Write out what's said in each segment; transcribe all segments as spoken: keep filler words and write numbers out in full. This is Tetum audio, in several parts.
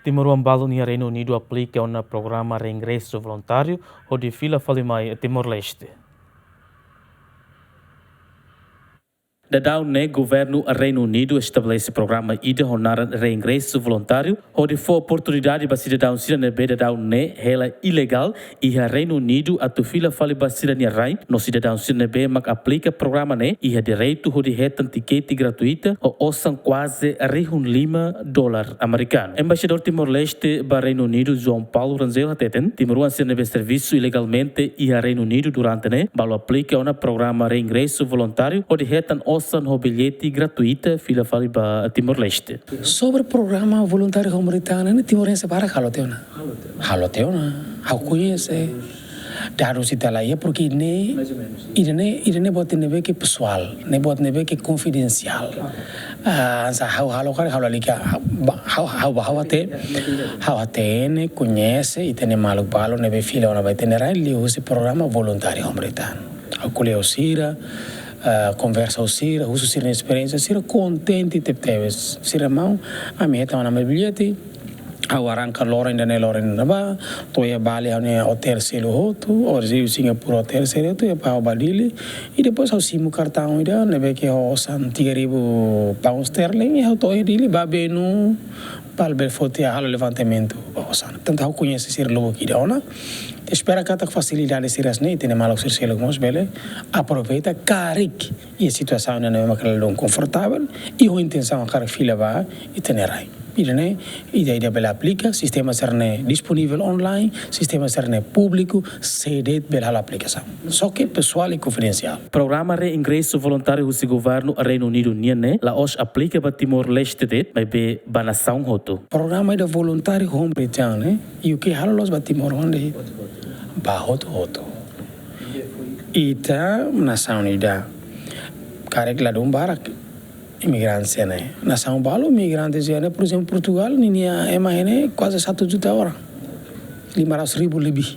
Timoroan balun iha Reinu Unidu aplika ona programa reingresu voluntáriu hodi fila fali mai Timor-Leste. Daudaun ne'e, governu Reinu Unidu estabelese programa ida ho naran reingresu voluntáriu, hodi fó oportunidade ba sidadaun sira ne'ebé daudaun ne'e hela ilegál iha Reinu Unidu atu fila fali ba sira-nia rai, no sidadaun sira ne'ebé mak aplika programa ne'e iha direitu hodi hetan tikete gratuita ho osan kuaze rihun lima dolar amerikanu. Embaixadór Timor-Leste ba Reinu Unidu, João Paulo Rangel, hateten, timoroan sira ne'ebé servisu ilegalmente iha Reinu Unidu durante ne'e, balu aplika ona programa reingresu voluntáriu hodi hetan osan ho billete gratuita fila fali ba Timor-Leste. Sobre programa voluntáriu home return ne'e, timoroan sira barak halo tiha ona. Halo tiha ona. Ha'u koñese. Dadus ita la iha, porque ne'e, ida-ne'e, ida-ne'e buat ne'ebé ke pesoál, ne'e buat ne'ebé ke konfidensiál. Ah, hanesan ha'u halo karik ha'u lalika, ha'u, ha'u, ha'u, ha'u hatene, ha'u hatene, koñese, ita-nia maluk balu ne'ebé fila ona ba ita-nia rai liuhusi programa voluntáriu home return. Ha'u ko'alia ho sira, ah, konversa ho sira, husu sira-nia esperiénsia, sira kontente tebetebes. Sira maun, ami hetan ona ami-nia billete, ha'u arranka loron ida-ne'e, loron ida-ne'ebá, to'o iha Bali ha'u-nia otél seluk hotu, ou Singapura otél seluk hotu, iha para ha'u ba Dili, i depois ha'u simu kartaun ida ne'ebé ke ho osan tiga ribu pound sterling, i ha'u to'o iha Dili, ba Bennu, para bele foti halo levantamentu ba osan. Tantu ha'u koñese sira lubuk ida ona, espera katak fasilidade sira hanesan ne'e, ita-nia maluk sira seluk mós bele aproveita karik iha situasaun ida ne'ebé mak ladún konfortavel, i ho intensaun karik fila ba ita-nia rai. Ida-ne'e, ida, ida bele aplika, sistema sira-ne'e disponivel online, sistema sira-ne'e públiku, sé de'it bele halo aplikasaun. Só ke pesoál i konfidensiál. Programa reingresu voluntáriu husi governu Reinu Unidu nian ne'e, la'ós aplika ba Timor-Leste de'it, maibé ba nasaun hotu. Programa ida voluntáriu home return ne'e, U K halo la'ós ba timoroan de'it. Ba hotu-hotu. Ita nasaun ida. Karik ladún barak imigrante sira-ne'e. Nasaun balu imigrante sira-ne'e, por ezemplu, Portugal, ninia ema iha ne'e kuaze satu juta orang. Lima ratus ribu lebih.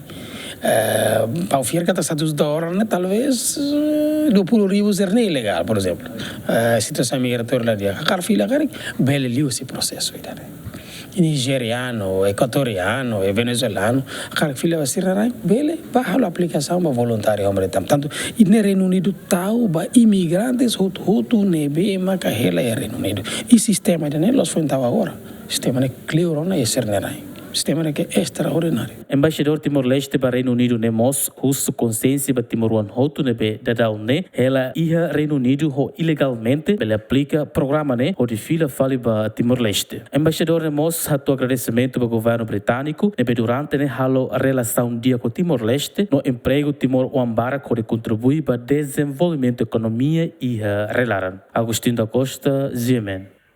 Eh, ha'u fiar katak satu juta orang ne'e, talvez, eh, dua puluh ribu sira-ne'e ilegál, por ezemplu. Eh, situasaun migratória la di'ak. Hakarak fila karik, bele liuhusi prosesu ida-ne'e. Nijerianu, ekuatorianu, venezuelanu, hakarak fila ba sira-nia rai, bele, bá halo aplikasaun ba voluntáriu home return. Tantu, ida-ne'e Reinu Unidu tau ba imigrantes hotu-hotu ne'ebé maka hela iha Reinu Unidu. I sistema ida-ne'e la'ós foin tau agora. Sistema ne'e kleur ona iha sira-nia rai. Sistema ne'e ke estraordináriu. Embaixadór Timor-Leste ba Reinu Unidu ne'e mós husu konsiénsia ba timoroan hotu ne'ebé daudaun ne'e hela iha Reinu Unidu ho ilegalmente, bele aplika programa ne'e hodi fila fali ba Timor-Leste. Embaixadór ne'e mós hato'o agradesimentu ba governu britániku ne'ebé durante ne'e halo relasaun di'ak ho Timor-Leste, no empregu timoroan barak hodi kontribui ba dezenvolvimentu ekonomia iha rai-laran. Agostinho da Costa, G M N.